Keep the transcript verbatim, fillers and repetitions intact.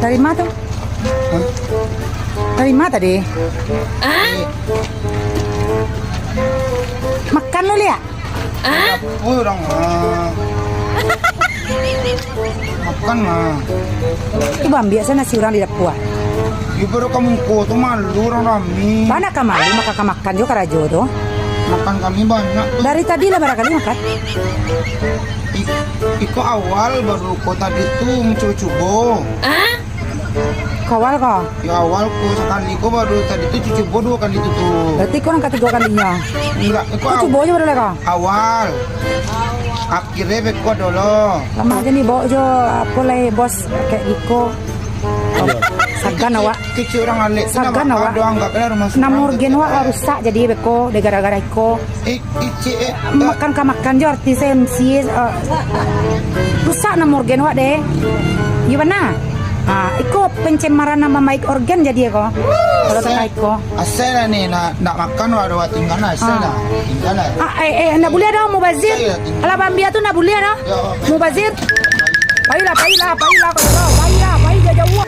Dari ma tu? Hah? Dari ma tadi? Makan lu, Liak? Oi, urang, ah. Makan, ah. Ibo ambiak sajo nasi urang di dapua. Iyo, baru ka muko tu malu urang rami. Bana ka malu, maka ka makan jo karajo tu. Makan kami banyak tu. Dari tadi lah bara kali makan? I-, iko awal baru ko tadi tu mancubo-cubo. Ko awal ko? Yo, awal ko sakali ko, baru tadi tu cubo duo kali tu, tu. Berarti ko nan katigo kalinyo. Indak, ko Ko aw-, cubo jo baru lai ko? Awal. Akhirnyo beko dolo. Lamah se ni baok jo, apo lai, bos, kayak giko. Sagan awak. Kecil urang alek tu. Sagan awak. Ado anggap lah rumah surang. Nan urgen awak lah rusak jadi beko, dek gara-gara iko. Eh, Icik, eh, eh. Makan ka makan jo artis M C, eh, rusak nan urgen awak deh. Iyo bana. Ah, iko pencemaran nama baik organ jadi ko. Kalau Asal, takah iko. Asal lah ni, nak, nak makan awak ado tinggal lah, asal Ah. lah. Tinggal lah. Ah, eh, eh, ndak buliah doh mubazir. Asal lah tinggal. Alah bambia tu ndak buliah doh. Ya. Mubazir. Pailah, pailah, pailah, kalau doh. Pailah, pai jauh-jauh.